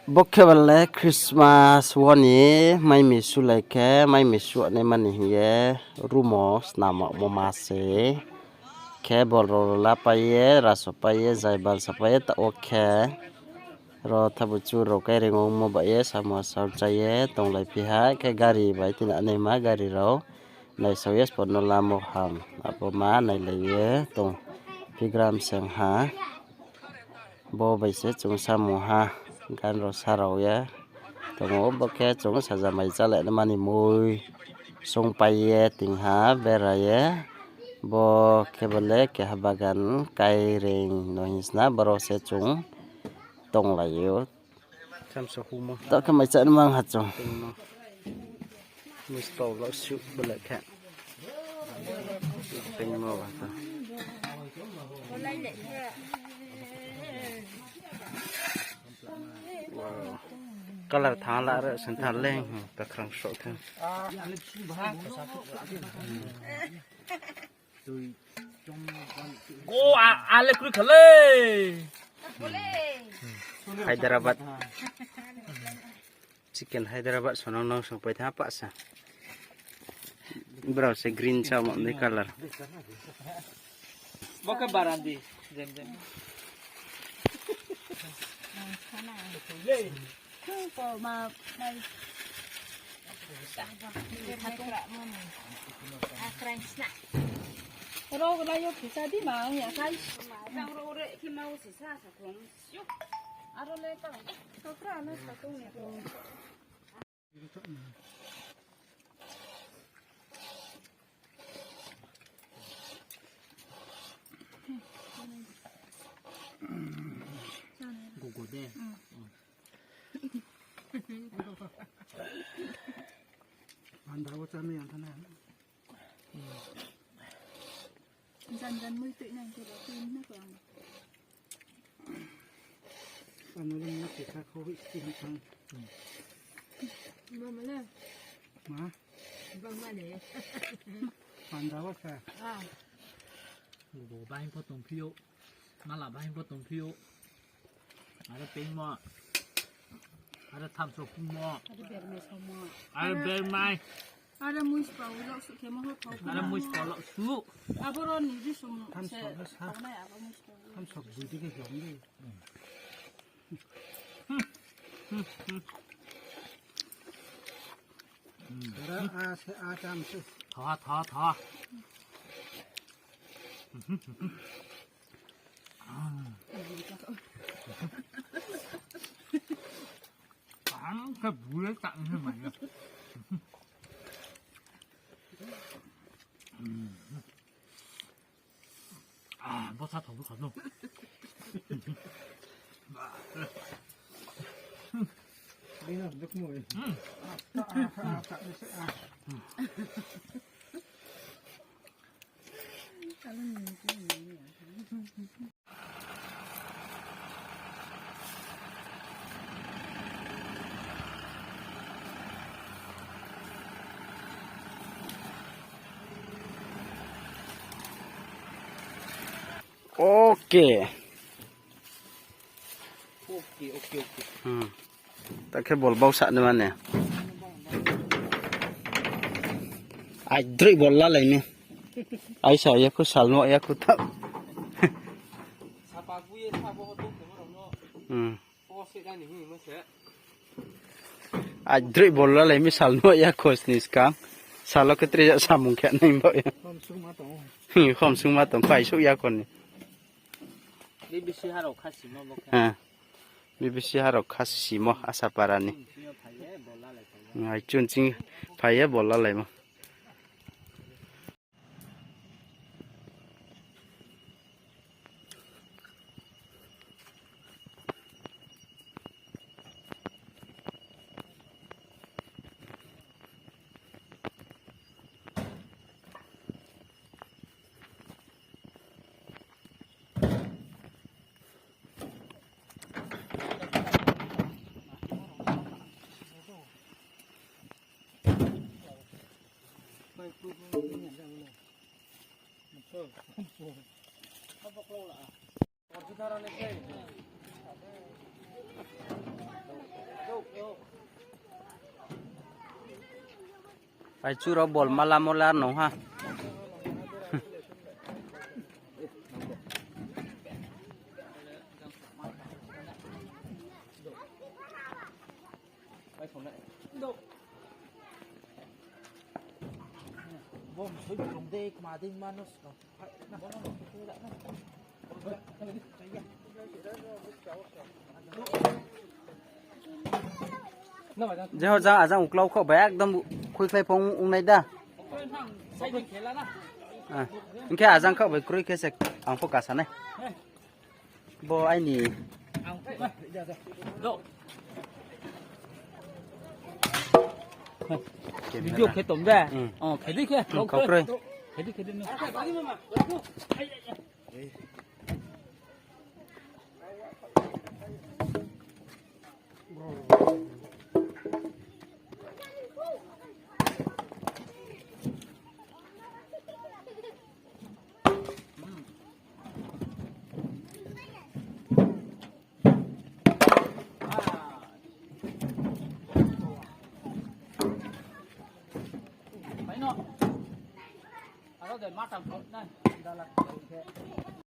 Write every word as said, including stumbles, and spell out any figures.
Bo khe bale Christmas wo ni mai mi sulai khe, mai mi sunaima ni hing ye room wo snammo ma se. Khe bol rao la pai ye, raso pai ye, jai bal sa pai ye, taoh wo khe ro thabu chu rao kaireing ongmo bai ye, samo saoh chá ye tonglai phi ha, khe gari bai tini anaima gari rao naisao ye sbo no lamo ham, abo ma nailai ye tong phi gram seng ha. Bo bai se chung samung ha, gan rao sa rao ye tong ou, bo khe chung saja mai chálai naima ni mui songpai ye ting ha bera ye. Bo khe bale keha bagan kaireing no hing sna, boro se chung tonglai ou. Taoh khe mai chá naima ha chung. Muspau lo suh bale khe. Tengmo ba to. Wow. Colour thanng la re, sen thanng leng, hmm, ta khrang soh thang. Go, a, ale kroi kha le. Hyderabad. Chicken Hyderabad sonong nong song pai tha pa sa. Brao se green chá mo ni colour. Bo khe barandi, jem jem. Ro lai yo pisa di ma ya kai. Aro le ka. Ka kra na sa tong ni. Gogo de. Panda wo chá mai yang thanai. Jan jan mui tui nai khe ba tui na ko ang. Ano le mui tui kha kho hui skin thang. Ba ma le. Ma? Ba ma le. Panda wo sa. Ah. Bo bahing pho tongphi ou. Mala bahing pho tongphi ou. Aro pengmo. Aro thamso pungmo. Aro bermai somo. Aro bermai. Aro muispao lo suh khemo ho thau. Aro muispao lo suh. Aboro ni risum se thaunai abo muispao. Thamso bui di khe hom di. Aro a se a cham se. Tha, tha, tha. Kaham khe bui ye tang se mai ya. Ah, bo sa thau kha no. Okay. Okay, okay, okay. Hmm. Ta khe bol bau sa ni mane. Aidroih bol lalai ni. Aisa ya khu sal no ya khu ta. Sapa bu ye sabo ho tong tong ro no. Hmm. Aidroih bol lalai mi sal no ya khu sni skang. Salo khe tre ya samung khe nai bo ya. Khom sung ma tong. Hmm, khom sung ma tong, pai suk ya khu ni. B B C harok khasimo bo khe. Ha. B B C harok khasimo Asapara ni. Ai chun ching phai ye bol lalai mo. Pai chu rao bol mala mola nung ha. Jehor jang ajang uklau kho bai ekdom khuikhlai phong ong nai da. Ah, hing khe ajang kho bai kroi khe se ang pho kasa nai. Bo aini. Video khe tom de. Hmm. Oh, khe di khe. Hmm, kau kroi. Khe di, khe di ni. Aro de matang kho na.